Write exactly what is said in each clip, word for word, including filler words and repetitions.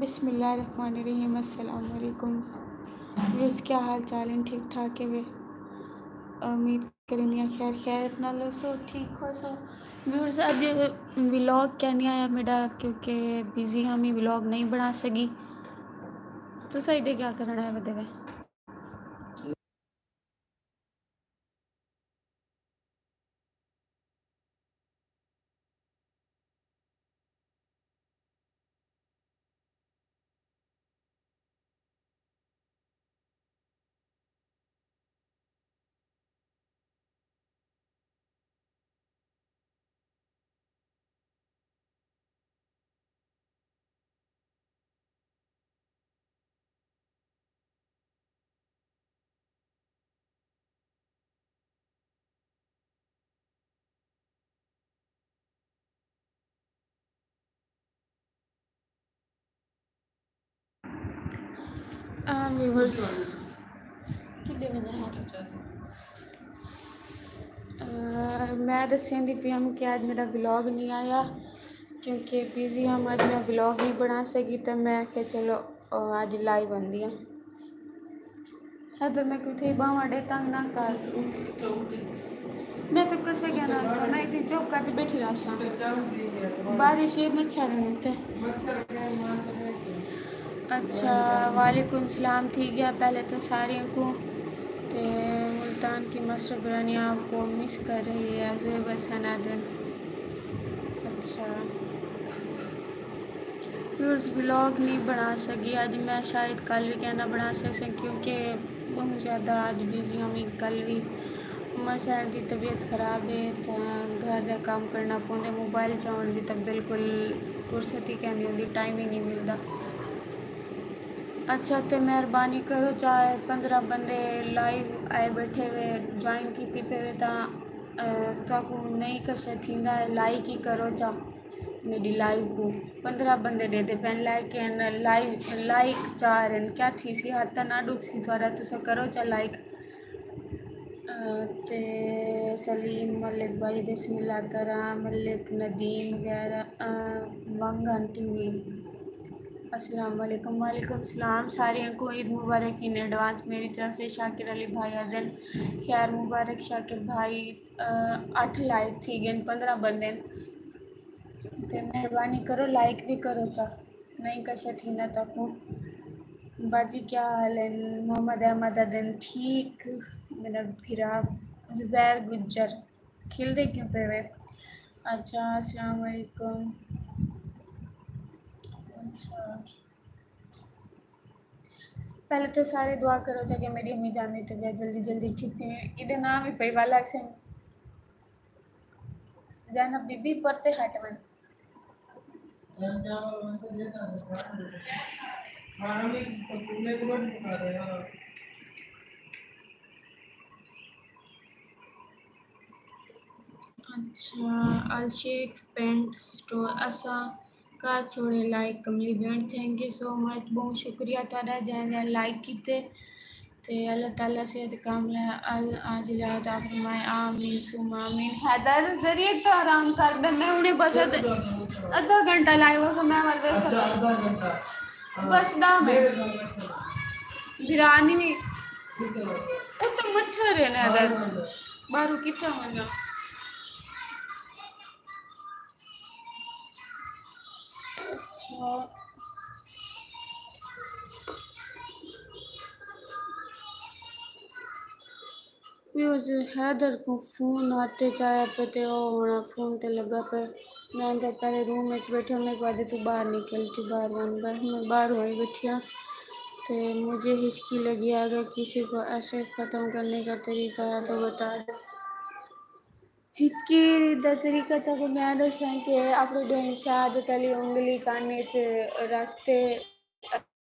بسم اللہ الرحمن الرحیم۔ السلام علیکم ویورز، کیا حال چال ہیں؟ ٹھیک ٹھاک ہے وے؟ امید کریندیاں خیر خیریت نال ہوسو، ٹھیک ہوسو۔ ویورز، اڄ ولاگ کینی آیا میݙا، کیونکہ بزی ہامی، ولاگ نہیں بݨا سڳی۔ تساں ایݙے کیا کرݨا ہے ودے وے؟ ویورز، کݙے وڄے ہیں؟ میں ݙسیندی پئی ہم کہ اڄ میݙا ولاگ نہیں آیا، کیونکہ بزی ہم، اڄ میں ولاگ نہیں بݨا سڳی، تے میں آکھیا چلو، اڄ لائیو آندی ہاں۔ حیدر، میں کیوں تھئی ٻانہواں ݙے تنگ نہ کر۔ میں تو کسے کیا نہ آکھساں، میں اتھے چپ کر تے ٻیٹھی رہساں۔ بارش ہے، مچھر ہیں اتھے۔ اچھا، وعلیکم السلام۔ تھی ڳیا پہلے تو سارے کو، تے ملتان کی ماسٹر برانی آپ کو مس کر رہی ہے، زویب حسن آدن۔ اچھا۔ ویورز، ولاگ نہیں بݨا سڳی اڄ میں، شاید کل وی کیا نہ بݨا سڳساں، کیونکہ ٻہوں زیادہ اڄ بزی ہامی۔ کل وی عمر شہر دی طبیعت خراب ہے، تاں گھر دا کم کرݨا پوندے، موبائل چاوݨ دی تاں بالکل فرصت ہی کینی ہوندی، ٹائم ہی نہیں ملدا۔ اچھا، تے مہربانی کرو، چار پندرہ بندے لائیو آئے ٻیٹھے وے، جوائن کیتی پئے وے، تاں، اے، تہاکوں نہیں کشے تھیندا ہے، لائک ہی کرو چا۔ میݙی لائیو کوں پندرہ بندے ݙیہدے پئن، لیکن لائیو، لائک چار ہن، کیا تھیسی؟ ہتھ تاں نہ ݙکسی تہاݙا، تساں کرو چا لائک۔ تے سلیم ملک بھائی، بسم اللہ کراں، ملک ندیم وغیرہ، ونگ آنٹی وی۔ السلام علیکم۔ وعلیکم السلام۔ ساریاں کوں عید مبارک ان ایڈوانس میری طرف سے۔ شاکر علی بھائی آدن، خیر مبارک شاکر بھائی۔ اٹھ لائک تھی ڳئن پندرہ بندے، تے مہربانی کرو لائک بھی کرو چا، نہیں کشا تھیندا تہاکوں۔ باجی کیا حال ہے؟ محمد احمد آدن ٹھیک، میݙا بھرا زبیر گجر۔ کھلدے کیوں پئے وے؟ اچھا، السلام علیکم۔ اچھا، پہلے تو سارے دعا کرو چا کہ میݙی امی جان دی طبیعت جلدی جلدی ٹھیک تھی۔ ایݙے نام ہی پئی والا سے زینب بی بی، پرتے ہٹ ونڄ۔ اچھا، الشیخ پینٹ سٹور اساں کر چھوڑے لائک کملی بھیݨ، thank you so much، ٻہوں شکریہ تہاݙا جئیں جئیں لائک کیتے۔ تے اللہ تعالیٰ صحت کاملہ عاجلہ عطا فرمائے، آمین ثم آمین۔ حیدر ذریعے تو آرام کر ݙے، میں ہݨے بس ادھ-، ادھا گھنٹہ لائیو ہوساں، میں ول ویسے بس ݙاہ منٹ۔ بھرا نہیں، اتنے مچھر ہے نا حیدر، باہروں کتھا ونڄاں؟ اچھا۔ ویورز، حیدر کوں فون ہتھ اچ آیا پئے تے او ہݨ فون تے لڳا پئے۔ میں اندر پہلے روم وچ ٻیٹھا، میکوں آہدے توں ٻاہر نکل، توں ٻاہر ونڄ۔ بس میں ٻاہر ہوئی ٻیٹھی ہاں تے مجھے ہچکی لڳی، اگر کسی کو ایسے ختم کرنے کا طریقہ ہے تو بتا دو۔ ہچکی دا طریقہ تہاکوں میں ݙساں کہ اپݨی ݙوہیں شہادت آلی انگلی کن اچ رکھ تے،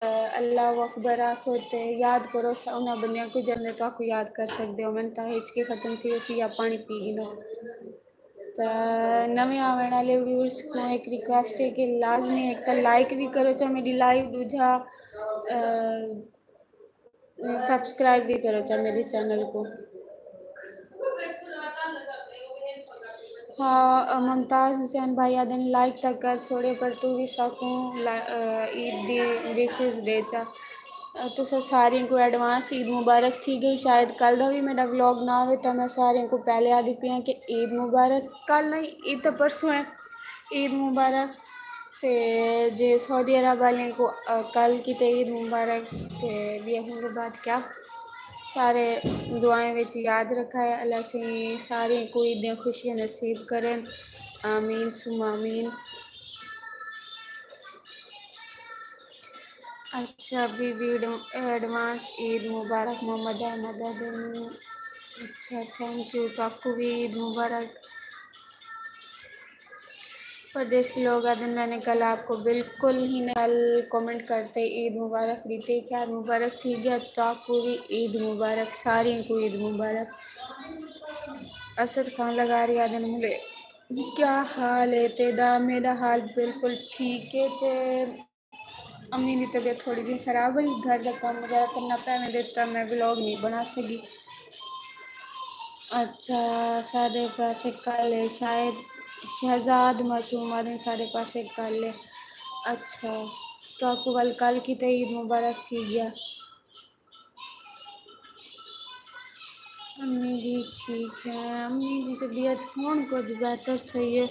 اے، اللہ اکبر آکھو تے یاد کرو س-، انہاں بندیاں کوں جیڑھے تہاکوں یاد کر سڳدے ہوون۔ تاں ہچکی ختم تھی ویسی یا پاݨی پی گھنو۔ تاں نویں آوݨ آلے ویورز کوں ہک ریکویسٹ ہے کہ لازمی ہک تاں لائک وی کرو چا میݙی لائیو، ݙوجھا، اے، سبسکرائب بھی کرو چا میرے چینل کو۔ ہا، ممتاز حسین بھائی آہدن لائک تاں کر چھوڑے، پر توں وی ساکوں لا-، آ، عید دی وشز ݙے چا۔ آ، تساں ساریں کوں ایڈوانس عید مبارک تھی ڳئی۔ شاید کل دا وی میݙا ولاگ نہ ہووے، تاں میں ساریں کوں پہلے آہدی پئی ہاں کہ عید مبارک۔ کل نہیں، عید تاں پرسوں ہے۔ عید مبارک۔ تے جے سعودی عرب والیں کوں، آ، کل کیتے عید مبارک۔ تے ٻیا ہوں بعد کیا سارے دعائیں وچ یاد رکھا ہے۔ اللہ سئیں ساریں کوں عید دیاں خوشیاں نصیب کرن۔ آمین ثم آمین۔ اچھا بی بی، ایڈوانس عید مبارک محمد احمد آہدن۔ اچھا، تھینک یو، تہاکوں وی عید مبارک۔ پردیسی لوگ آہدن میں نے کل آپ کو بالکل ہی نہیں، کل کمنٹ کرتے عید مبارک ݙتی، خیر مبارک تھی ڳیا، تہاکوں وی عید مبارک، ساریں کوں عید مبارک۔ اسد خان لغاری آہدن ملے، کیا حال ہے تیݙا؟ میݙا حال بالکل ٹھیک ہے۔ تے امی دی طبیعت تھوڑی جی خراب ہوئی، گھر دا کم وغیرہ کرنا پے ویندے، تاں میں ولاگ نہیں بݨا سڳی۔ اچھا، ساݙے پاسے کل ہے، شاید شہزاد معصوم آہدن ساݙے پاسے کل ہے۔ اچھا، تہاکوں ول کل کیتے عید مبارک تھی ڳیا۔ امی بھی ٹھیک ہے، امی دی طبیعت ہݨ کجھ بہتر تھئی ہے۔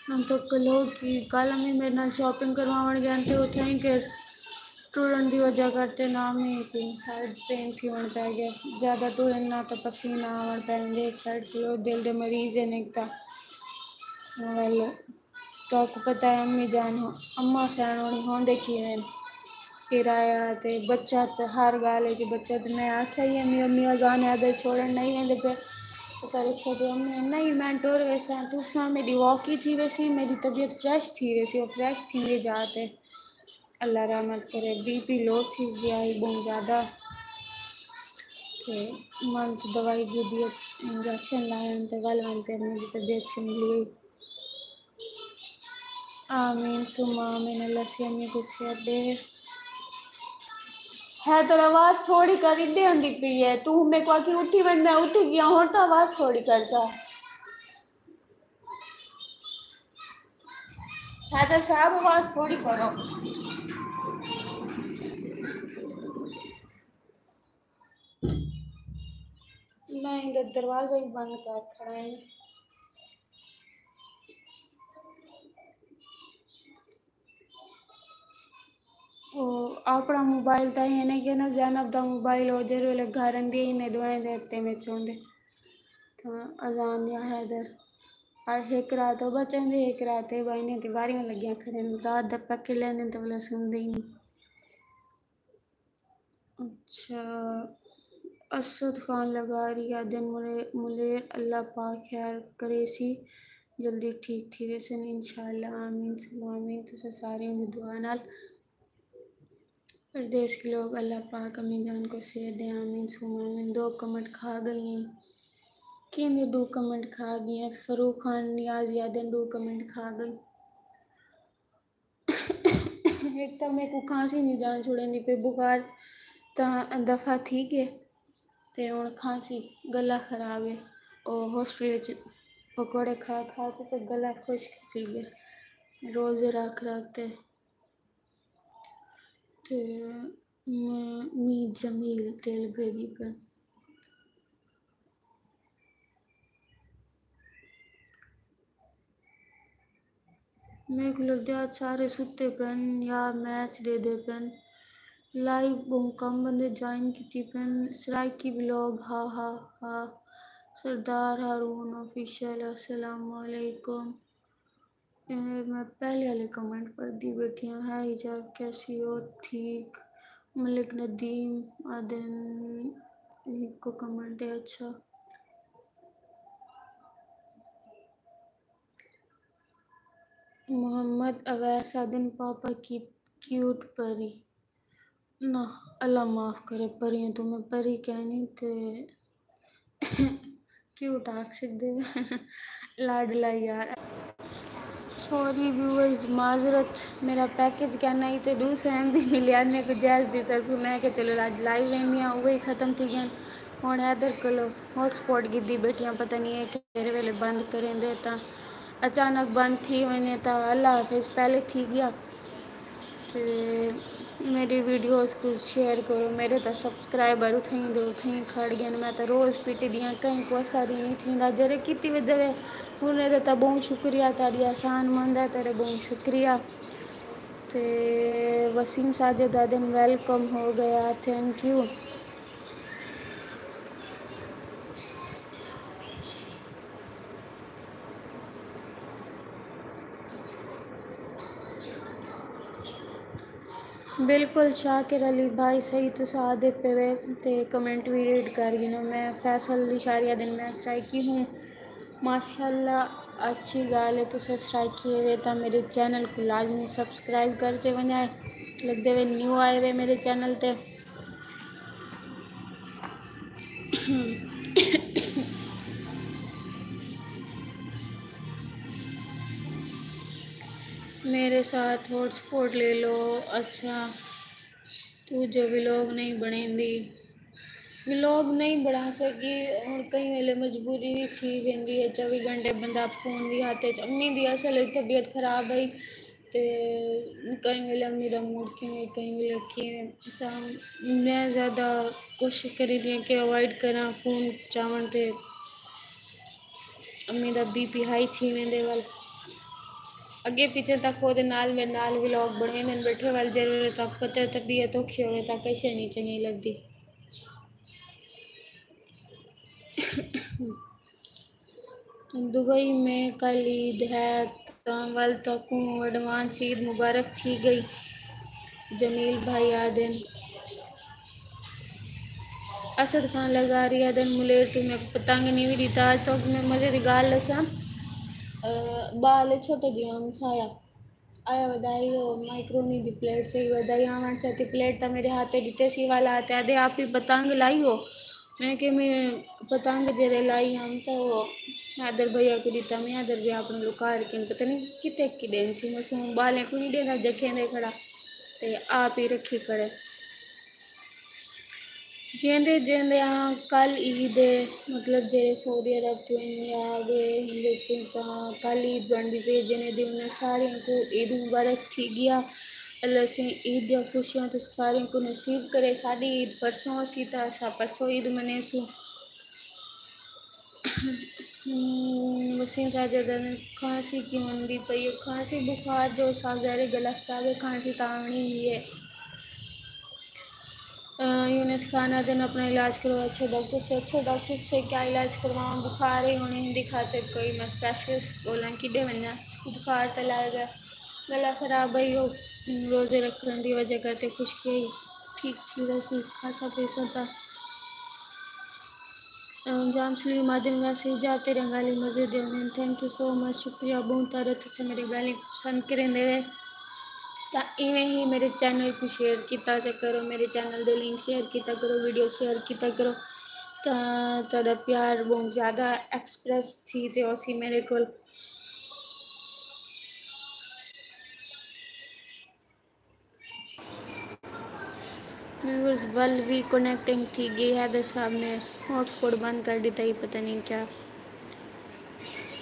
ہݨ تاں کلو کی کل امی میݙے نال شاپنگ کرواوݨ ڳئن تے اتھائیں کہ ٹرݨ دی وجہ کرتے نا امی کوں سائیڈ پین تھیوݨ پئے ڳئے۔ زیادہ ٹرن نہ تاں پسینہ آوݨ پئے ویندے، ہک سائیڈ کلو دل دے مریض ہن، ہک تاں ول تہاکوں پتہ ہے امی جان ہو-، اماں سئیݨ ہوݨی ہوندے کیویں ہن۔ کرایہ تے بچت، ہر ڳالھ اچ بچت۔ میں آکھیا ہی امی، امی اذان آہدے چھوڑݨ نہیں ویندے پئے۔ اساں رکشے تے امی، نہیں میں ٹر ویساں، تساں میݙی واک ہی تھی ویسی، میݙی طبیعت فریش تھی ویسی، او فریش تھیندے جا تے۔ اللہ رحمت کرے، بی پی لو تھی ڳیا ہئی ٻہوں زیادہ۔ تے من تے دوائی گھدی، انجیکشن لائن تے ول ون تے میݙی طبیعت سنبھلی۔ آمین ثم آمین، اللہ سئیں امی کوں صحت ݙے۔ حیدر آواز تھوڑی کر اݙے آندی پئی ہے، توں میکوں آکھی اٹھی ونڄ، میں اٹھی ڳیا، ہݨ تاں آواز تھوڑی کر چا۔ حیدر صاحب آواز تھوڑی کرو۔ میں ایندا دروازہ ہی بند کر کھڑا ہاں۔ او اپݨا موبائل تاں ہی نے کہ نا زینب دا موبائل، او جیڑھے ویلے گھر آندی ہی نے ݙوہیں دے ہتھیں وچ ہوندے۔ تاں اذان یا حیدر، آ ہک رات او بچیں دے، ہک رات اے بھائی نے تے واریاں لڳیاں کھڑن، رات دا پکے لیندے تے ولا سُݨدے ہی نہیں۔ اچھا، اسد خان لغاری آہدن ملے-، ملیر، اللہ پاک خیر کریسی، جلدی ٹھیک تھی ویسن انشاءاللہ، آمین ثم آمین۔ تساں ساریاں دی دعا نال پردیس کے لوگ، اللہ پاک امی جان کو صحت دے، آمین ثم آمین۔ دو کمنٹ کھا ڳئی ہیں، کیندے ݙو کمنٹ کھا ڳئی ہیں؟ فاروق خان نیازی آہدن ݙو کمنٹ کھا ڳئی۔ ہک تاں میکوں کھانسی نہیں جان چھوڑیندی پئی، بخار تاں دفع تھی ڳئے تے ہݨ کھانسی، گلا خراب ہے۔ او ہاسٹل وچ پکوڑے کھا کھا تے، تے گلا خشک تھی ڳئے، روزے رکھ رکھ تے۔ تے میں میر جمیل تیل بھیجی پن۔ میکوں لڳدے اڄ سارے ستے پن یا میچ ݙیہدے پن۔ لائیو ٻہوں کم بندے جوائن کیتی پن۔ سرائیکی ولاگ، ہا ہا ہا۔ سردار ہارون آفیشل، السلام علیکم۔ اے میں پہلے والے کمنٹ پڑھدی ٻیٹھی ہاں، ہائے حجاب کیسی ہو؟ ٹھیک۔ ملک ندیم آہدن، ہک کمنٹ ہے، اچھا۔ محمد اویس آہدن، پاپا کی کیوٹ پری۔ نہ، اللہ معاف کرے، پریاں توں میں پری کائنی تے کیوٹ آکھ سڳدے۔ لاڈلا یار۔ سوری ویورز، معذرت، میرا پیکج کائنا ہی تے ݙو سو ایم بی ملیا میکوں جیز دی طرفوں، میں کہ چلو اڄ لائیو ویندی ہاں، اوہی ختم تھی ڳئن۔ ہݨ حیدر کولو ہاٹ سپاٹ گھدی ٻیٹھی ہاں، پتہ نی اے کیڑھے ویلے بند کریندے، تاں اچانک بند تھی ونڄے تاں اللہ حافظ، پہلے تھی ڳیا۔ تے میݙی ویڈیوز کوں شیئر کرو، میݙے تاں سبسکرائبر اتھائیں دے اتھائیں کھڑ ڳئن، میں تاں روز پٹدی ہاں، کہیں کوں اثر ہی نی تھیندا، جیڑھے کیتی ودے وے انہیں دا تاں ٻہوں شکریہ، تہاݙی احسان مند ہے، تیݙے ٻہوں شکریہ۔ تے وسیم ساجد آہدن ویلکم ہو گیا، تھینک یو۔ بالکل شاکر علی بھائی، صحیح تساں آہدے پئے وے، تے کمنٹ وی ریڈ کر گھنو۔ میں فیصل لشاری آہدن میں سرائیکی ہوں۔ ماشاءاللہ، اچھی ڳالھ ہے، تساں سرائیکی ہیوے تاں میݙے چینل کوں لازمی سبسکرائب کر تے ونڄائے، لڳدے وے نیو آئے وے میݙے چینل تے۔ میرے ساتھ ہاٹ سپاٹ لے لو۔ اچھا، توں جو ولاگ نہیں بݨیندی؟ ولاگ نہیں بݨا سڳی، ہݨ کہیں ویلے مجبوری وی تھی ویندی ہے، چووی گھنٹے بندہ فون وی ہتھ اچ۔ امی دی اصل اچ طبیعت خراب ہئی، تے کہیں ویلے امی دا موڈ کیویں، کہیں ویلے کیویں، تاں میں زیادہ کوشش کریندی ہاں کہ اوائڈ کراں فون چاوݨ تے۔ امی دا بی پی ہائی تھی ویندے ول۔ اڳے پچھے تاں خود نال میݙے نال ولاگ بݨویندن ٻیٹھے ول، جیڑھے ویلے تاں پتہ ہے طبیعت اوکھی ہووے تاں کئی شے نی چنڳی لڳدی۔ دبئی میں کل عید ہے، تاں ول تہاکوں ایڈوانس عید مبارک تھی ڳئی۔ جمیل بھائی آہدن۔ اسد خان لغاری آہدن، ملیر توں میکوں پتنگ نی وی ݙتا۔ اڄ تہاکوں میں مزے دی ڳالھ ݙساں۔ ٻال چھوٹے جیہاں ہمسایہ آیا ودائی ہو، مائیکرونی دی پلیٹ چاہی ودائی، آوݨ سیتی پلیٹ تاں میݙے ہتھ تے ݙتے سی والا، تے آہدے آپ ہی پتنگ لائی ہو۔ میں کہ میں پتنگ جیڑھے لائی ہم تاں او حیدر بھیا کوں ݙتا، میں حیدر بھیا اپݨے لکا رکھن، پتہ نی کتے کی ݙین سی، معصوم ٻالیں کوں نی ݙیندا، جکھیں دے کھڑا تے آپ ہی رکھی کھڑے۔ جیندے جیندے آں کل عید ہے، مطلب جیڑھے سعودی عرب توں انڈیا آ ڳئے ہندے توں تاں کل عید بݨدی پئی، جیندے انہاں ساریاں کوں عید مبارک تھی ڳیا۔ اللہ سئیں عید دیاں خوشیاں تساں ساریاں کوں نصیب کرے۔ ساݙی عید پرسوں اسی تاں اساں پرسوں عید منیسوں۔ ہم، وسیم ساجد آہدن کھانسی کیوں ہوندی پئی ہے؟ کھانسی بخار جو صاف ظاہر ہے، گلا خراب ہے، کھانسی تاں آوݨی ہی ہے۔ آ، یونس خان آہدن اپݨا علاج کرو اچھے ڈاکٹر سے۔ اچھے ڈاکٹر سے کیا علاج کرواواں؟ بخار ہی ہوݨی ہندی خاطر کوئی میں اسپیشلسٹ ڳولاں کݙے ونڄاں؟ بخار تاں لڳ ڳئے، گلا خراب ہئی، او روزے رکھݨ دی وجہ کر تے خشکی ہئی، ٹھیک تھی ویسی، کھاسا پیساں تاں۔ جام سلیم آہدن، ویسے حجاب تیݙیاں ڳالھیں مزے دے ہوندن۔ تھینک یو سو مچ، شکریہ ٻہوں تہاݙا، تساں میݙی ڳالھیں پسند کریندے وے۔ تاں ایویں ہی میݙے چینل کوں شیئر کیتا چا کرو، میݙے چینل دے لنک شیئر کیتا کرو، ویڈیو شیئر کیتا کرو، تاں تہاݙا پیار ٻہوں زیادہ ایکسپریس تھی تے ہوسی میݙے کول۔ ویورز ول وی کنیکٹنگ تھی ڳئی۔ حیدر صاحب نے ہاٹ سپاٹ بند کر ݙتا ہئی، پتہ نہیں کیا۔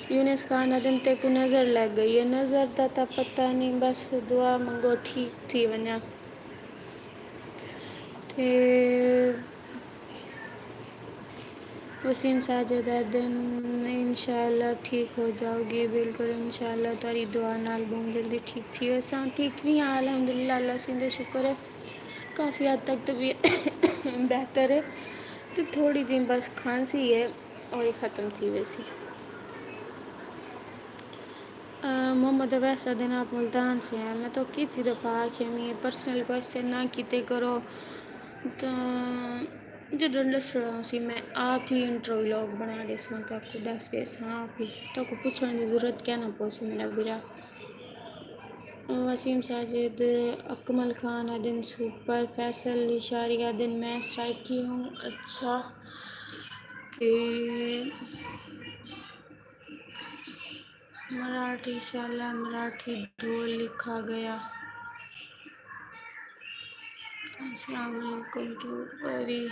یونس خان آہدن تیکوں نظر لڳ ڳئی ہے۔ نظر دا تاں پتہ نہیں، بس دعا منگو ٹھیک تھی ونڄاں۔ تے وسیم ساجد آہدن، انشاءاللہ ٹھیک ہو جاؤ گی، بالکل انشاءاللہ تہاݙی دعا نال ٻہوں جلدی ٹھیک تھی ویساں۔ ٹھیک وی ہاں الحمدللہ، اللہ سئیں دا شکر ہے، کافی حد تک طبیعت بہتر ہے، تے تھوڑی جی بس کھانسی ہے، او ہی ختم تھی ویسی۔ آ، محمد اویس آہدن آپ ملتان سے ہیں، میں تہاکوں کیتی دفعہ آکھیا میں پرسنل کوسچن نہ کیتے کرو، تاں جݙاں ݙسݨا ہوسی میں آپ ہی انٹرو ولاگ بݨا ݙیساں، تہاکوں ݙس ݙیساں آپ ہی، تہاکوں پچھݨ دی ضرورت کائنا پوسی میݙا بھرا۔ وسیم ساجد، اکمل خان آہدن سپر، فیصل لشاری آہدن میں سرائیکی ہوں، اچھا، تے مراٹھی شالا، مراٹھی ڈھول لکھا گیا۔ السلام علیکم کے اوپر ہی۔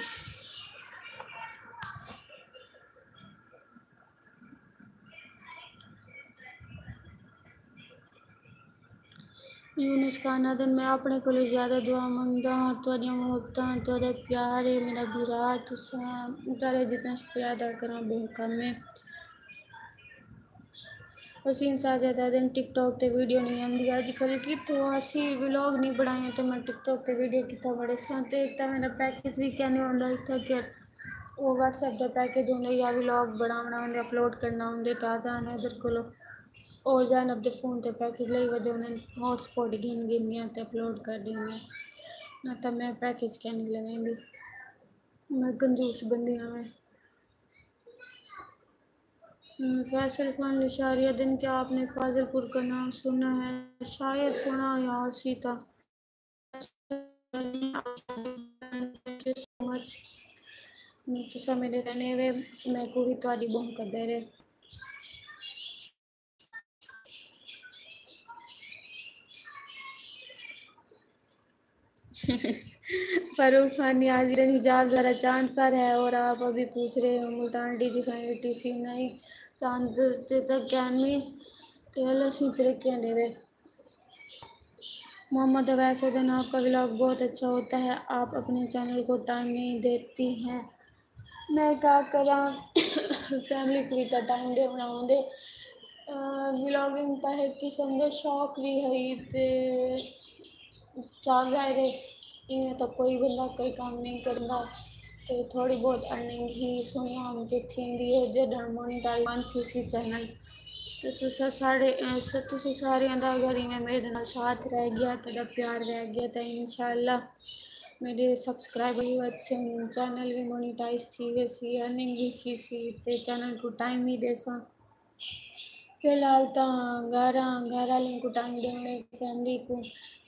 یونس خان آہدن، میں اپݨے کولوں زیادہ دعا منگدا ہاں، تہاݙیاں محبتاں، تہاݙا پیار ہے میرا بھرا، تساں تہاݙا جتنا شکریہ ادا کراں ٻہوں کم ہے۔ وسیم ساجد آہدن، ٹک ٹاک تے ویڈیو نہیں آندی اڄ کل، کتھوں اسی ولاگ نہیں بݨائے تے میں ٹک ٹاک تے ویڈیو کتھاں بݨیساں؟ تے ایک تاں میرا پیکج وی کیا نہیں ہوندا اتھاں کہ او واٹس ایپ دا پیکج ہوندا یا ولاگ بݨاوݨا ہوندے، اپلوڈ کرݨا ہوندے، تاں تاں میں ادھر کولوں او زینب دے فون تے پیکج لئی ودے ہوندے، ہاٹ سپاٹ گھن گھن ڳیاں تے اپلوڈ کر ݙیندیاں، نہ تاں میں پیکج کیا نہیں لویندی، میں کنجوس بندی ہاں میں۔ ہم، فیصل خان لشاری آہدن، کیا آپ نے فاضل پور کا نام سنا ہے؟ شاید سنا ہویا ہوسی تاں۔ Thank you so much. تساں میرے رہنے وے، میکوں وی تہاݙی ٻہوں قدر ہے۔ فاروق خان نیازی، حجاب ذرا چاند پر ہے اور آپ ابھی پوچھ رہے ہو Multan D G Khan A T C نہیں، چاند تے تک کینوی تے اللہ سی ترقیاں ݙیوے۔ محمد اویس آہدن، آپ کا ولاگ بہت اچھا ہوتا ہے، آپ اپنے چینل کو ٹائم نہیں دیتی ہیں۔ میں کیا کراں، فیملی کوں وی تاں ٹائم ݙیوݨا ہوندے۔ ولاگنگ تاں ہک قسم دا شوق وی ہئی تے چا ظاہر ہے ایویں تاں کوئی بندہ کوئی کم نہیں کردا، تے تھوڑی بہت ارننگ ہی سنیا ہم کہ تھیندی ہے جݙݨ مونیٹائز تھیسی چینل۔ تے تساں سارے، تساں ساریاں دا اگر ایویں میرے نال ساتھ رہ ڳیا، تہاݙا پیار رہ ڳیا، تاں انشاءاللہ میرے سبسکرائبر وی ودھسن، چینل وی مونیٹائز تھی ویسی، ارننگ وی تھیسی، تے چینل کوں ٹائم وی ݙیساں۔ فی الحال تاں گھر آں، گھر آلیں کوں ٹائم ݙیوݨے، فیملی کوں۔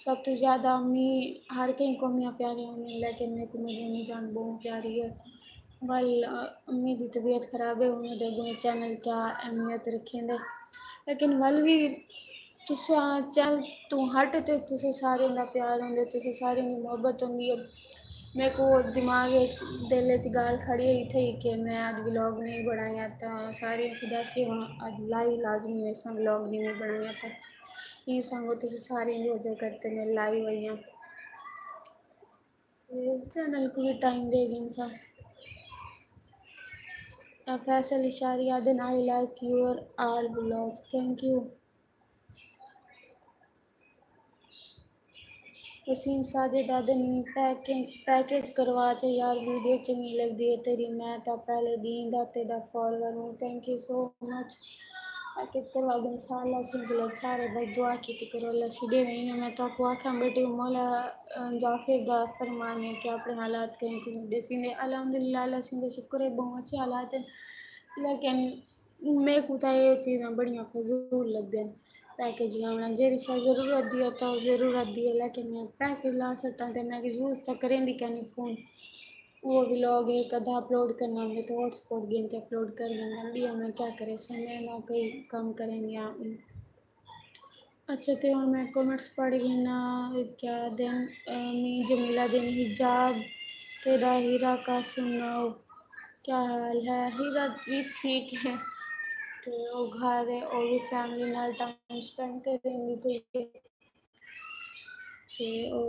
سب توں زیادہ امی، ہر کہیں کوں امیاں پیاریاں ہوندین، لیکن میکوں میݙی امی جان ٻہوں پیاری ہے۔ ول، امی دی طبیعت خراب ہے، انہاں دے اڳوں چینل کیا اہمیت رکھیندے۔ لیکن ول وی تساں چینل توں ہٹ تے تساں ساریں دا پیار ہوندے، تساں ساریں دی محبت ہوندی ہے۔ میکوں دماغ اچ، دل اچ ڳالھ کھڑی ہوئی تھئی کہ میں اڄ ولاگ نہیں بݨایا، تاں ساریں کوں ݙس ݙیواں، اڄ لائیو لازمی ویساں، ولاگ نہیں میں بݨایا تاں۔ ایں سانگو تساں ساریں دی وجہ کر تے میں لائیو آئی ہاں۔ تے چینل کوں وی ٹائم ݙے گھنساں۔ فیصل اشاری آہدن، I like your all vlogs, thank you. Waseem Sajid آہدن، پیکج، پیکج کروا چا یار، ویڈیو چنڳی لڳدی ہے تیݙی، میں تاں پہلے ݙینہہ دا تیݙا فالوور ہوں، thank you so much. Package کروا ڳئے سارے، اللہ سئیں کولوں سارے بس دعا کیتی کرو، اللہ سئیں ݙیوے۔ میں تہاکوں آکھاں بیٹی، مولا، آ، جعفر دا فرمان ہے کہ اپݨے حالات کہیں کوں ݙیسی نے۔ الحمدللہ، اللہ سئیں دا شکر ہے، ٻہوں اچھے حالات ہیں، لیکن میکوں تاں اے چیزاں بڑیاں فضول لڳدین۔ پیکج لاوݨا، جیڑھی شے ضرورت دی ہے تاں او ضرورت دی ہے، لیکن میں پیکج لا سٹاں تے میں یوز تاں کریندی کینی فون۔ او ولاگ ہک ادھا اپلوڈ کرݨا ہوندے تے ہاٹ سپاٹ گھن تے اپلوڈ کر ݙیندن، ٻیا میں کیا کریساں، میں نہ کوئی کم کریندی ہاں۔ اچھا، تے ہݨ میں کمنٹس پڑھ گھناں، کیا آہدن، اے، می جمیلہ آہدن، حجاب تیݙا ہیرا کا سناؤ، کیا حال ہے؟ ہیرا وی ٹھیک ہے، تے او گھر ہے، او وی فیملی نال ٹائم سپینڈ کریندی پئی ہے۔ تے او،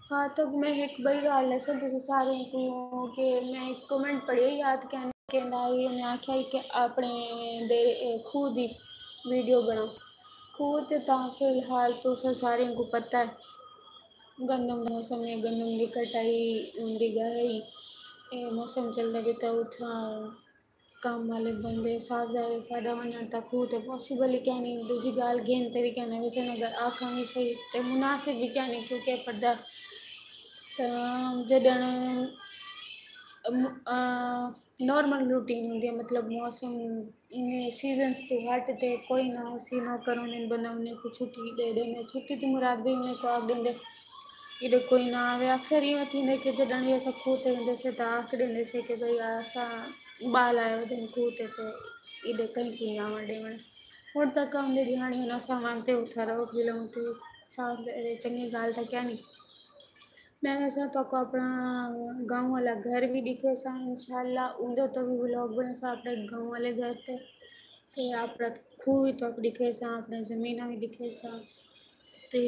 ہاں، تاں میں ہک ٻئی ڳالھ ݙساں تساں ساریں کوں کہ میں ہک کمنٹ پڑھیا، یاد کیندا ہئی، انہیں آکھیا ہئی کہ اپݨے دے، اے، کھوہ دی ویڈیو بݨا۔ کھوہ تے تاں فی الحال تساں ساریں کوں پتہ ہے، گندم دا موسم ہے، گندم دی کٹائی ہوندی ڳئی ہئی۔ اے موسم چلدا پیا تاں اتھاں کم والے بندے، صاف ظاہر ہے، ساݙا ونڄݨ تاں کھوہ تے پاسیبل ہی کینی۔ ݙوجھی ڳالھ گھن تے وی کینی ویسن، اگر آکھاں وی صحیح تے مناسب وی کینی، کیونکہ پردہ تاں جݙݨ، ام، آ، نارمل روٹین ہوندی ہے، مطلب موسم انہیں سیزن توں ہٹ تے کوئی نہ ہوسی، نوکر ہوندن، بندہ انہیں کوں چھٹی ݙے ݙیندے۔ چھٹی دی مراد بھی انہیں کوں آکھ ݙیندے، ایݙے کوئی نہ آوے۔ اکثر ایویں تھیندے کہ جݙݨ وی اساں کھوہ تے ویندے سے تاں آکھ ݙیندے سے کہ بھئی اساں ٻال آئے ودن کھوہ تے، تے ایݙے کہیں کوں نی آوݨ ݙیوݨ۔ ہݨ تاں کم دے ݙیہاڑے ہن، اساں ونڄ تے اتھاں روک وی لوں تے صاف چنڳی ڳالھ تاں کیا نی۔ میں ویسے تہاکوں اپݨا گاؤں والا گھر وی ݙکھیساں، انشاءاللہ اوندے تے وی ولاگ بݨیساں اپݨے گاؤں والے گھر تے۔ تے اپݨا کھوہ وی تہاکوں ݙکھیساں، اپݨے زمیناں وی ݙکھیساں، تے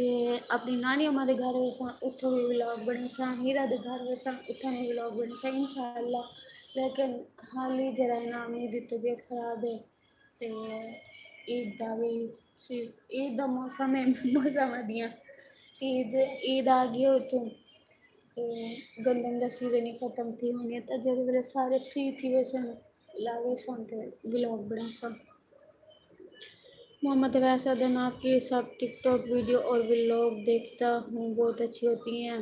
اپݨی نانی اماں دے گھر ویساں، اتھوں وی ولاگ بݨیساں، ہیرا دے گھر ویساں، اتھوں وی ولاگ بݨیساں انشاءاللہ۔ لیکن حالی جیڑھا ہے نا، امی دی طبیعت خراب ہے، تے عید دا وی، عید دا موسم ہے، موسم ودیاں، عید، عید آ ڳئی اتوں، تے گندم دا سیزن ہی ختم تھی ونڄے، تاں جیڑھے ویلے سارے فری تھی ویسن، لا ویسن تے ولاگ بݨیساں۔ محمد اویس آہدن، آپ کی سب ٹک ٹاک ویڈیو اور ولاگ دیکھتا ہوں، بہت اچھی ہوتی ہیں۔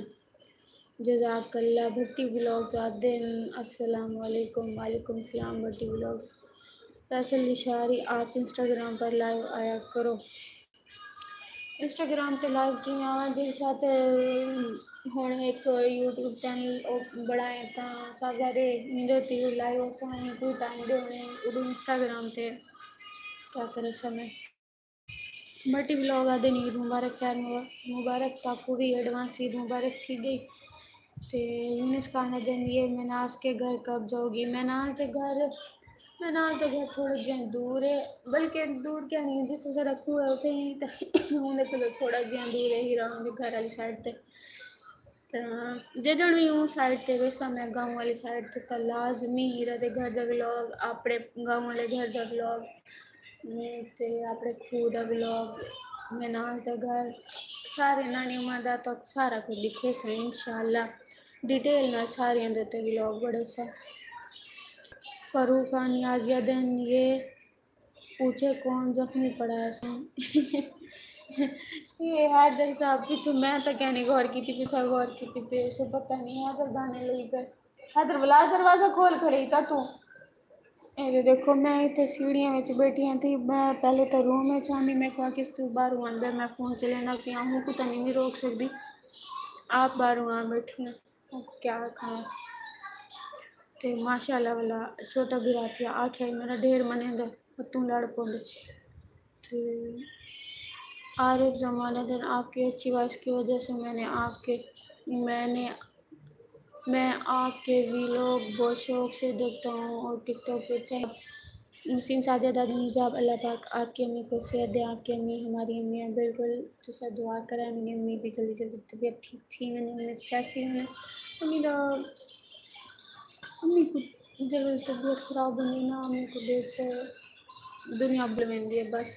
جزاک اللہ۔ بھٹی ولاگز آہدن، السلام علیکم۔ وعلیکم السلام بھٹی ولاگز۔ فیصل لشاری، آپ انسٹاگرام پر لائیو آیا کرو۔ انسٹاگرام تے لائیو کیویں آواں؟ جیڑھی شاید ہݨ ہک یوٹیوب چینل او بݨائے تاں سب ذرے ایندے تے لائیو اساں کوئی ٹائم دے ہونے اُݙو انسٹاگرام تے کیا کرے سمے۔ بھٹی ولاگ آہدن عید مبارک، خیر مبا-، مبارک، تاکوں وی ایڈوانس عید مبارک تھی ڳئی۔ تے یونس خان آہدن، یہ میناز کے گھر کب جاؤ گی؟ میناز دے گھر، میناز دے گھر تھوڑے جیہاں دور ہے، بلکہ دور کیا نہیں، جتھوں ساݙا کھوہ ہے اتھے ہی، تے اوندے کولوں تھوڑا جیہاں دور ہے، ہیرا ہوندے گھر والی سائیڈ تے۔ تاں جݙݨ وی اوں سائیڈ تے ویساں میں گاؤں والی سائیڈ تے، تاں لازمی ہیرا دے گھر دا ولاگ، اپݨے گاؤں والے گھر دا ولاگ، تے اپݨے کھوہ دا ولاگ، میناز دا گھر، سارے نانی اماں دا، تاں سارا کجھ ݙکھیساں انشاءاللہ۔ ڈیٹیل نال ساریاں دے تے ولاگ بݨیساں۔ فاروق خان نیازی آہدن، یہ پوچھے کون زخمی پڑا ہے سو۔ یہ حیدر صاحب پچھوں، میں تاں کہیں نہیں غور کیتی، پچھا غور کیتی پئے سو، پتہ نہیں حیدر گانے لئی پئے۔ حیدر بلا، دروازہ کھول کھڑے ہی تاں توں۔ اے تے ݙیکھو، میں اتھے سیڑھیاں وچ ٻیٹھی ہاں، تے میں پہلے تاں روم وچ آندی، میکوں آکھیس توں ٻاہروں آندے، میں فون چلینداں پیاں، ہوں کوں تاں نہیں روک سڳدی، آپ ٻاہروں آ ٻیٹھی ہاں۔ کیا آکھاں؟ تے ماشاءاللہ والا چھوٹا بھرا تھیا، آکھیا میݙا ڈھیر منیندا، پر توں لڑ پوندے۔ تے عارف زمان آہدن، آپ کی اچھی وائس کی وجہ سے میں نے آپ کے، میں نے، میں آپ کے ولاگ بہت شوق سے دیکھتا ہوں اور ٹک ٹاک پہ تھے۔ نسیم ساجد آہدن، حجاب، اللہ پاک آپ کی امی کو صحت دے، آپ کی امی ہماری امی ہیں، بالکل تساں دعا کرے، میری امی دی جلدی جلدی طبیعت ٹھیک تھی ونڄے، امی فریش تھی ونڄے۔ امی دا، امی کوں جیڑھی طبیعت خراب ہوندی نا، امی کوں ݙیکھ تے دنیا بھل ویندی ہے بس۔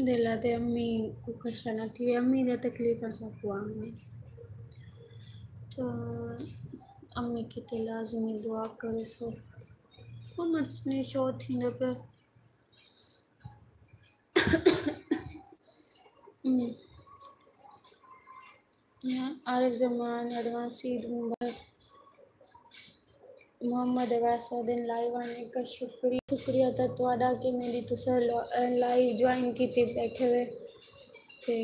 دل آہدے امی کوں کشا نہ تھیوے، امی دیاں تکلیفاں سب کوں آوݨے۔ تو امی کیتے لازمی دعا کریسو۔ کمنٹس نہیں شو تھیندے پئے۔ ہم۔ عارف زمان، ایڈوانس عید مبارک۔ محمد اویس آہدن، لائیو آنے کا شکریہ، شکریہ تاں تہاݙا کہ میݙی تساں لا-، لائیو جوائن کیتی بیٹھے ہوئے۔ تے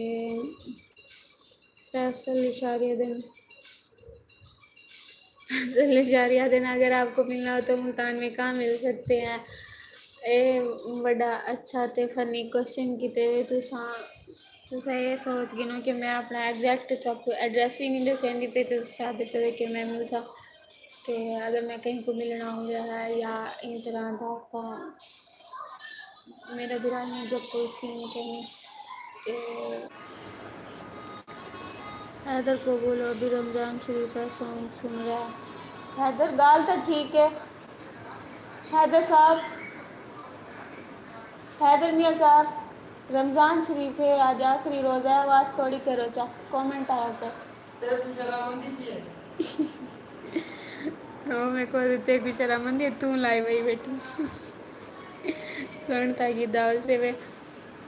فیصل لشاری آہدن، فیصل لشاری آہدن، اگر آپ کو ملنا ہو تو ملتان میں کہاں مل سکتے ہیں؟ اے وݙا اچھا تے فنی کوشچن کیتے ہوئے تساں۔ تساں اے سوچ گھنو کہ میں اپݨا ایگزیکٹ تہاکوں ایڈریس وی نہیں ݙسیندی پئی، تے تساں آہدے پئے کہ میں ملساں۔ تے اگر میں کہیں کوں ملݨا ہووے ہے یا ایں طرح دا، تاں میݙا بھرا ایویں جا کوئی سین کائنی۔ تے حیدر کو بولو ابھی رمضان شریف ہے، سانگ سن رہا ہے۔ حیدر، ڳالھ تاں ٹھیک ہے۔ حیدر صاحب، حیدر میاں صاحب، رمضان شریف ہے، آج آخری روزہ ہے، آواز تھوڑی کرو چا، کمنٹ آیا پئے۔ تیکوں شرم آندی پئی ہے؟ او میکوں تیکوں شرم آندی ہے، توں لائیو آئی ٻیٹھی۔ سݨ تاں کیدا ہوسے وے۔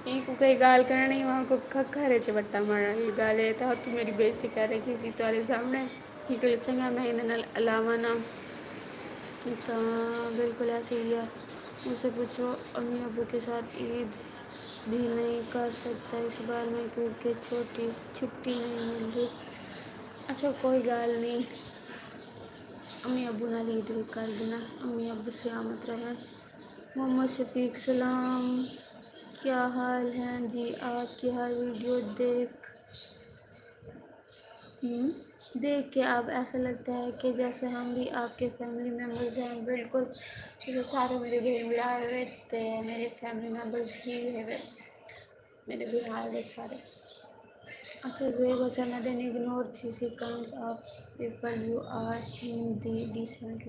اینکوں کئی ڳالھ کرݨی، وہاں کوں کھکھر وچ وٹا مارݨ والی ڳالھ ہے، تاں توں میݙی بےعزتی کر رکھی سی تہاݙے سامݨے۔ ایکوں چنڳا میں ایندے نال الاواں نا۔ تاں بالکل ایسے ہی ہے۔ مجھ سے پوچھو، امی ابو کے ساتھ عید بھی نہیں کر سکتا اس بار میں، کیونکہ چھوٹی، چھٹی نہیں مل رہی۔ اچھا، کوئی ڳالھ نہیں، امی ابو نال عید بھی کر گھناں، امی ابو سلامت رہن۔ محمد شفیق، سلام، کیا حال ہیں جی؟ آپ کی ہر ویڈیو دیکھ ہوں، دیکھ کے اب ایسا لگتا ہے کہ جیسے ہم بھی آپ کے فیملی ممبرز ہیں۔ بالکل، یہ سارے میرے بھین بھرا ہوئے تے میرے فیملی ممبرز ہی ہوئے، میرے بھرا ہوئے سارے۔ اچھا، زویب حسن ادن، ignore these comments of people you are in the decent.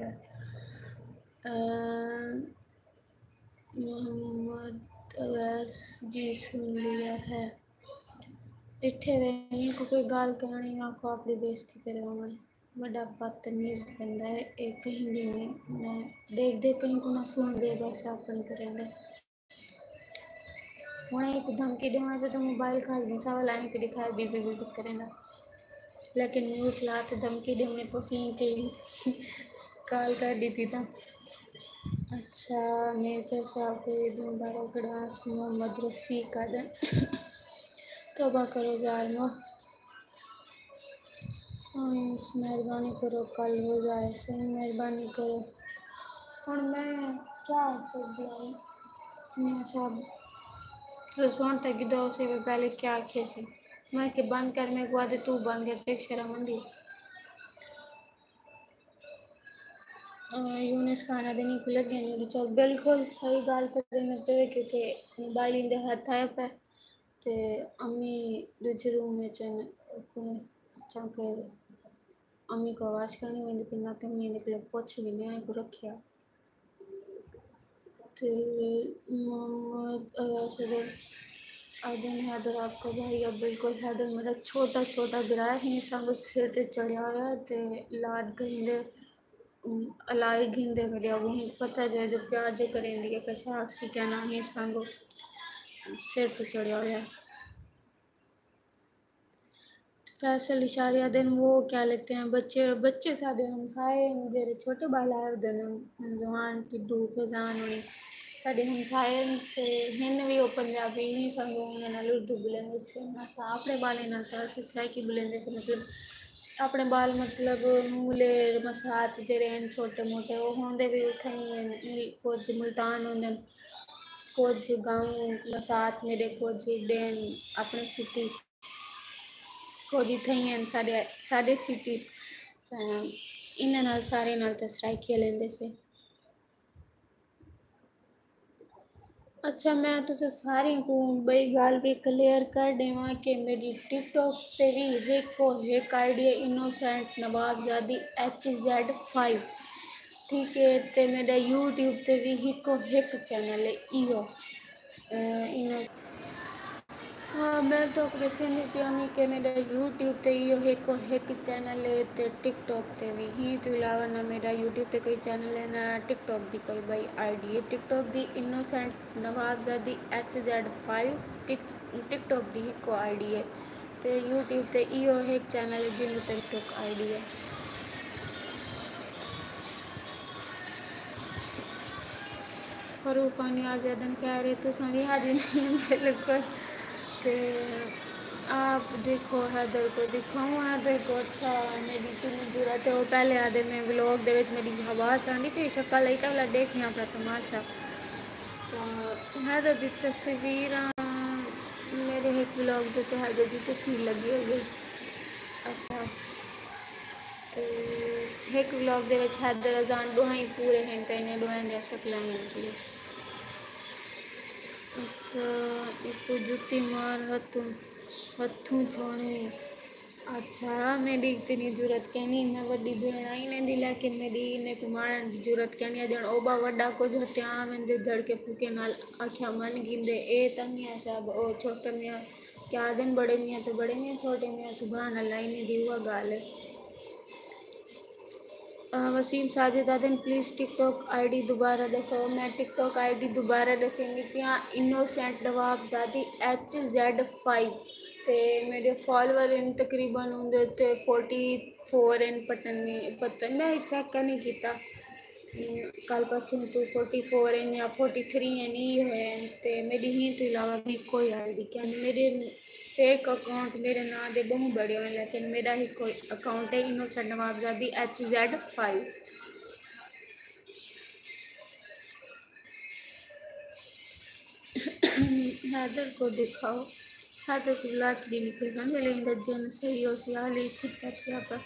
Muhammad Awais ji, سن لیا ہے۔ ڈٹھے وے ہیں کو کوئی گال کرنی، میں کو اپنی بےزتی کرواوݨی۔ وݙا بدتمیز بندہ ہے اے، کہیں دی نہیں نہ ݙیکھدے، کہیں کو نہ سݨدے، بس اپݨی کریندا۔ ہݨ ایک دھمکی ݙیوݨا چاہے تو موبائل کھا گھنسا والا ہیں کہ ݙکھائے بی بی بی بی کریندا، لیکن میوٹ لا تے دھمکی ݙیوݨی پوسی ہیں کہ کال کر ݙتی تاں۔ اچھا، میر تیغ صاحب کو عید مبارک، ایڈوانس۔ محمد رفیق ادن، توبہ کرو ظالمو۔ سائنس مہربانی کرو، کل روزہ ہے، سائیں مہربانی کرو۔ ہݨ میں کیا آکھ سڳدی ہاں میاں صاحب؟ تساں سݨ تاں گھدا ہوسی میں پہلے کیا آکھیا سی۔ میں کہ بند کر، میں کو آہدے توں بند کر، تے شرم آندی۔ آ، یونس خان ادن، ایں کو لڳے نہیں ریچارج۔ بالکل صحیح ڳالھ کریندے پئے، کیونکہ موبائل ایندے ہتھ آیا پئے تے امی ݙوجھے روم وچ ہن، اپݨے اچھا کر امی کو آواز کرݨی ویندی پئی، نہ تے امی ایندے کولوں پُچھ گھنی، ایں کو رکھیا۔ تے محمد ایاز ادن، حیدر آپ کا بھائی؟ اب بالکل حیدر میرا چھوٹا چھوٹا بھرا ہے، سانگو سر تے چڑھیا ہویا تے لاڈ گھندے، الائی گھندے میرے اگوں، ہی پتہ جائے جو پیار جے کریندی ہے، کشا آکھسی کیا نہ، ہی سانگو سر تے چڑھیا ہویا۔ فیصل اشاریہ ادن، وہ کیا لگتے ہیں بچے؟ بچے ساݙے ہمسائے ہن، جیڑھے چھوٹے ٻال آئے ہوندے ہن، زوان، ٹڈو، فیضان ہوݨی ساݙے ہمسائے ہن، تے ہن وی او پنجابی، ہی سانگوں انہاں نال اردو ٻولیندے سے، نہ تاں اپݨے ٻالیں نال تاں اساں سرائیکی ٻولیندے سے، مطلب اپݨے ٻال، مطلب مولے مسات جیڑھے ہن چھوٹے موٹے، او ہوندے وی اتھاں ہی ہن، مل-، کجھ ملتان ہوندے ہن، کجھ گاؤں مسات میݙے، کجھ ݙے ہن اپݨے سٹی۔ کجھ اتھاں ہی ہن ساݙے، ساݙے سٹی، تاں انہاں نال، سارے نال تاں سرائیکی لیندے سے۔ اچھا، میں تساں ساریں کوں ٻئی ڳالھ وی کلیئر کر ݙیواں کہ میݙی ٹک ٹاک تے وی ہکو ہک آئی ڈی ہے، innocent Nawabzadi H Z five, ٹھیک ہے، تے میݙا یوٹیوب تے وی ہکو ہک چینل ہے، ایہو، اے، انوسینٹ ہاں، میں تہاکوں ݙسیندی پیانی کہ میݙا یوٹیوب تے ایہو ہکو ہک چینل ہے تے ٹک ٹاک تے وی۔ ہیں توں علاوہ نہ میݙا یوٹیوب تے کوئی چینل ہے، نہ ٹک ٹاک دی کوئی ٻئی آئی ڈی ہے۔ ٹک talk the innocent Nawabzadi H Z five ٹک، ٹک ٹاک دی ہکو آئی ڈی ہے۔ تے یوٹیوب تے ایہو ہک چینل ہے جیندے تے ٹک ٹاک آئی ڈی ہے۔ فاروق خان نیاز ادن، خیر ہے، تساں وی حاضر نہیں، بالکل۔ تے آپ دیکھو حیدر کو، دکھاؤں حیدر کو؟ اچھا، میݙی کنی جرات ہے، وہ پہلے آہدے میں ولاگ دے وچ میݙی آواز آندی پئی، شکل آئی تاں ݙیکھیاں پیا تماشا۔ تو حیدر دی تصویراں، میݙے ہک ولاگ دے تے حیدر دی تصویر لڳی ہوئی ہے۔ اچھا۔ تے ہک ولاگ دے وچ حیدر اذان ݙوہائیں پورے ہن پئے نے، ݙوہائیں دیاں شکلاں ہن پئیاں۔ اچھا، اکو جتی مار ہتھوں، ہتھوں چھوڑے۔ اچھا، میݙی اتنی جرات کینی، میں وݙی بھیݨ آئی ویندی، لیکن میݙی انہیں کوں مارݨ دی جرات کینی۔ اڄݨ او ٻا وݙا کجھ ہتھیاں ویندے دھڑکے پھوکے نال آکھیا من گھندے، اے تاں میاں صاحب، او چھوٹے میاں کیا آہدن بڑے میاں تے بڑے میاں، چھوٹے میاں، سبحان اللہ، انہیں دی اوہا ڳالھ ہے۔ آ، وسیم ساجد آہدن، پلیز ٹک ٹاک آئی ڈی دوبارہ ݙسو۔ میں ٹک ٹاک آئی ڈی دوبارہ ݙسیندی پیاں، innocent Nawabzadi H Z five. تے میݙے فالوور ہن تقریباً اوندے تے فورٹی فور ہن، پتہ نہیں، پتہ نہیں، میں چیک نہیں کیتا۔ کل پرسوں توں فورٹی فور ہن یا فورٹی تھری ہن، ایہو ہن۔ تے میݙی ہیں توں علاوہ ٻئی کوئی آئی ڈی کائنی۔ میݙے فیک اکاؤنٹ میݙے ناں دے ٻہوں بݨے ہوئے، لیکن میݙا ہکو اکاؤنٹ ہے، innocent Nawabzadi H Z five. Haider کو دکھاؤ، حیدر کو لاٹری نکلے ڳا، میݙے ایندا جن صحیح ہوسی، حالی چھٹا تھیا پیا۔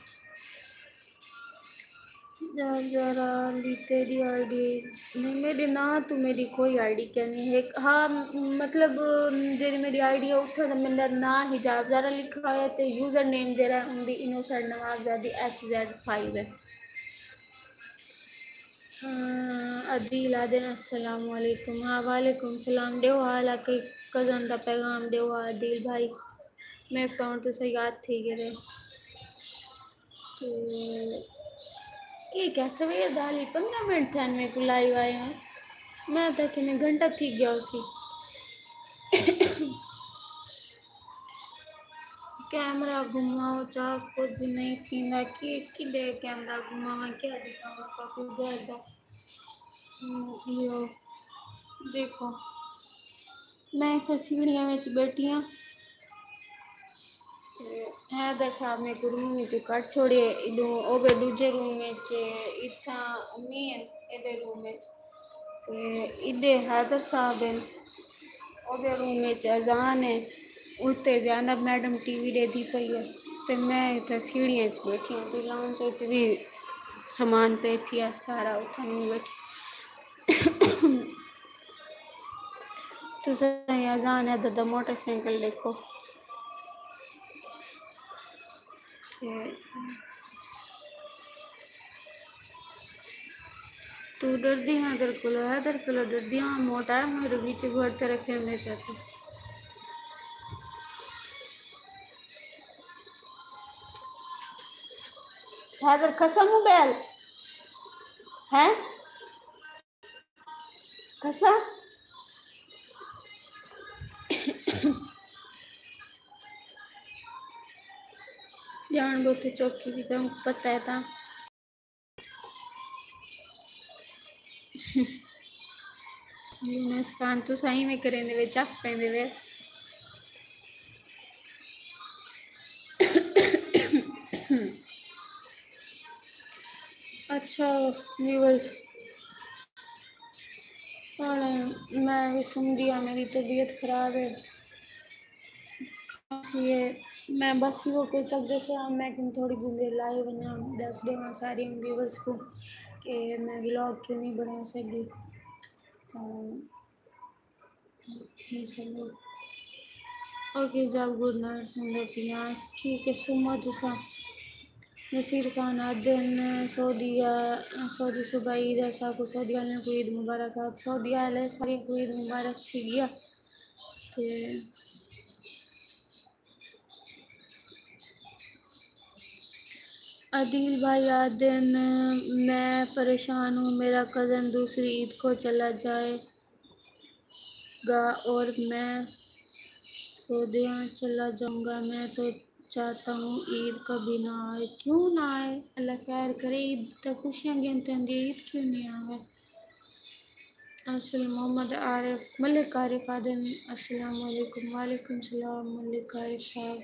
حجاب زہرا علی تیݙی آئی ڈی؟ نہیں، میݙے ناں توں میݙی کوئی آئی ڈی کینی۔ ہک، ہاں، مطلب، جیڑھی میݙی آئی ڈی ہے، اتھاں تاں میݙا ناں حجاب زہرا لکھا ہویا ہے تے یوزر نیم جیڑھا ہے، اوندی innocent Nawabzadi H Z five ہے۔ ہاں، عدیل آہدن، السلام علیکم۔ ہاں، وعلیکم السلام۔ ݙیو حال آ، کوئی کزن دا پیغام ݙیو حال، عدیل بھائی۔ میکوں تاں ہݨ تساں یاد تھی ڳئے۔ تے اے کیا سویر دا حالی پندرہ منٹ تھئن میکوں لائیو آئے ہیں۔ میں تاں کہ میں گھنٹہ تھی ڳیا ہوسی۔ کیمرہ گھماؤ چا، کجھ نہیں تھیندا۔ کی کݙے کیمرہ گھماواں، کیا ݙکھاواں؟ کافی دیر دا۔ ہم، ایہو ݙیکھو، میں اتھاں سیڑھیاں وچ ٻیٹھی ہاں۔ تے حیدر صاحب میکوں روم وچوں کڈھ چھوڑیے، ایݙوں او ٻئے ݙوجھے روم وچ، اتھاں امی ہن ایݙے روم وچ، تے ایݙے حیدر صاحب ہن، او ٻئے روم وچ اذان ہے، اتے زینب میڈم ٹی وی ݙیہدی پئی ہے، تے میں اتھاں سیڑھیاں وچ ٻیٹھی ہاں، تے لانچ وچ وی سامان پئے تھیا سارا، اتھاں میں ٻیٹھی۔ تساں اے اذان حیدر دا موٹر سائیکل ݙیکھو۔ تے توں ݙردی ہیں حیدر کولو؟ حیدر کولو ݙردی ہاں، موٹا ہے، میݙے وچ گھر تے رکھیندے چاچو۔ حیدر کھساں موبائل ہیں؟ کھساں؟ ڄاݨ ٻہوں تے چوکی دی پئی، پتہ ہے تاں۔ یونس خان، تساں ایویں کریندے وے، چک پیندے وے۔ اچھا ویورز، ہݨ میں وی سمدی ہاں، میݙی طبیعت خراب ہے، کھانسی ہے۔ میں بس ایہو کجھ تک ݙسیا، میں کن تھوڑی جلدی لائی ونڄاں، ݙس ݙیواں سارے ویورز کوں کہ میں ولاگ کیوں نہیں بݨا سڳی۔ تاں اوکے، جب گڈ نائٹ سنگت پیاس، ٹھیک ہے، سمو تساں۔ نصیر خان آہدن، سعودی، سعودی صبح عید ہے، ساکوں سعودی والیں کوں عید مبارک آکھ۔ سعودی والے سارے کوں عید مبارک تھی ڳیا۔ تے عدیل بھائی آہدن، میں پریشان ہوں، میرا کزن دوسری عید کو چلا جائے گا اور میں سعودیہ چلا جاؤں گا۔ میں تو چاہتا ہوں عید کبھی نہ آئے۔ کیوں نہ آئے؟ اللہ خیر کرے، عید تے خوشیاں گھن تے آندی ہے، عید کیوں نہیں آوے؟ اصل محمد عارف، ملک عارف آہدن، السلام علیکم۔ وعلیکم السلام ملک عارف صاحب۔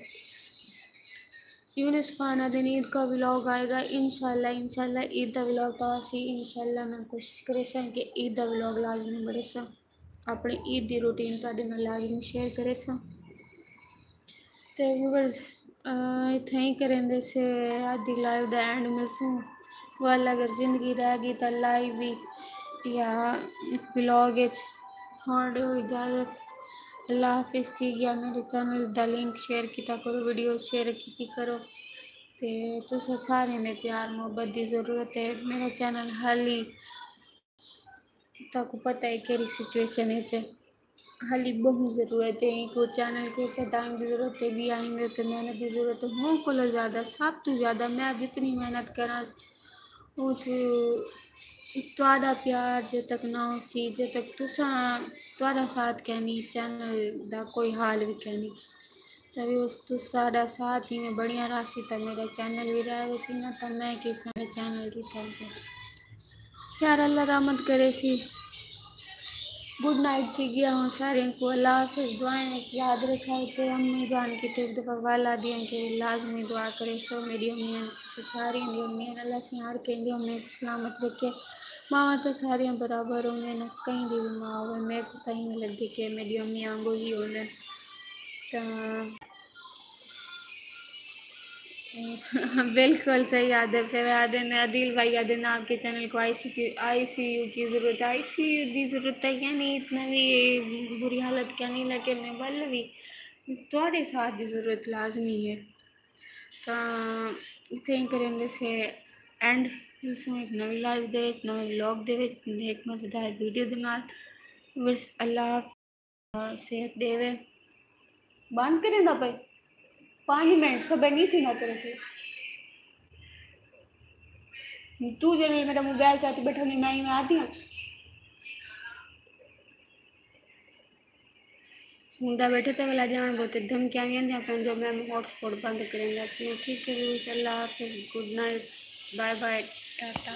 یونس خان آہدن، عید کا ولاگ آئے گا انشاءاللہ، انشاءاللہ عید دا ولاگ تاں اسی، انشاءاللہ میں کوشش کریساں کہ عید دا ولاگ لازمی بݨیساں۔ اپݨی عید دی روٹین تہاݙے نال لازمی شیئر کریساں۔ تے ویورز، آ، اتھائیں کریندے سے اڄ دی لائیو دا اینڈ، ملسوں ول اگر زندگی رہ ڳئی تاں لائیو وی یا ولاگ اچ۔ ہݨ ݙیو اجازت، اللہ حافظ۔ تھی ڳیا، میݙے چینل دا لنک شیئر کیتا کرو، ویڈیوز شیئر کیتی کرو۔ تے تساں ساریں دے پیار محبت دی ضرورت ہے۔ میݙا چینل حالی تہاکوں پتہ ہے کیڑھی سچویشن اچ ہے۔ حالی ٻہوں ضرورت ہے، اینکوں چینل کوں تے ٹائم دی ضرورت ہے، ٻیا ایندے تے محنت دی ضرورت ہے۔ ہوں کولو زیادہ، سب توں زیادہ میں جتنی محنت کراں، اوں توں تہاݙا پیار جے تک نہ ہوسی، جے تک تساں، تہاݙا ساتھ کینی، چینل دا کوئی حال وی کینی۔ تاں وی اس توں ساݙا ساتھ ایویں بݨیا رہسی تاں میݙا چینل وی رہ ویسی نا، تاں میں کیتھاں دا چینل کیتھاں تے۔ خیر اللہ رحمت کریسی۔ گڈ نائٹ تھی ڳیا ہاں ساریں کوں، اللہ حافظ۔ دعائیں وچ یاد رکھا تے امی جان کیتے ہک دفعہ ول آہدیاں کہ لازمی دعا کریسو۔ میݙی امی ہن، تساں ساریں دی امی ہن، اللہ سئیں ہر کہیں دی امی کوں سلامت رکھے۔ ماواں تاں ساریاں برابر ہوندین، کہیں دی وی ماں ہووے، میکوں تاں ایویں لڳدی کہ میݙی امی آنگوں ہی ہوندن۔ تاں بالکل صحیح آدھے پے آدھے نے عدیل بھائی آدھے نے آپ کے چینل کو آئی سی یو آئی سی یو کی ضرورت ہے۔ آئی سی یو دی ضرورت ہے، یعنی اتنا بھی بری حالت کیا نہیں، لیکن ول بھی تھوڑے ساتھ دی ضرورت لازمی ہے۔ تو اتنے ہی کریں گے سے اینڈ، ملسوں ایک نوی لائیو دے وچ، نوے ولاگ دے وچ، ایک مزیدار ویڈیو دے نال۔ بس اللہ حافظ، صحت ݙیوے۔ بند کریندا پئے؟ پنج منٹ سبر نہیں تھیندا تیرے کوں؟ تو جیڑھے میرا موبائل چاتی بیٹھا نہیں، میں ایویں آتی ہاں۔ سندا بیٹھے تے ولا جان بہت دھمکیاں ویندیاں پئن جو میں ہاٹ سپاٹ بند کریندا پیوں۔ ٹھیک ہے ویورز، اللہ حافظ، گڈ نائٹ، بائے بائے، ٹاٹا۔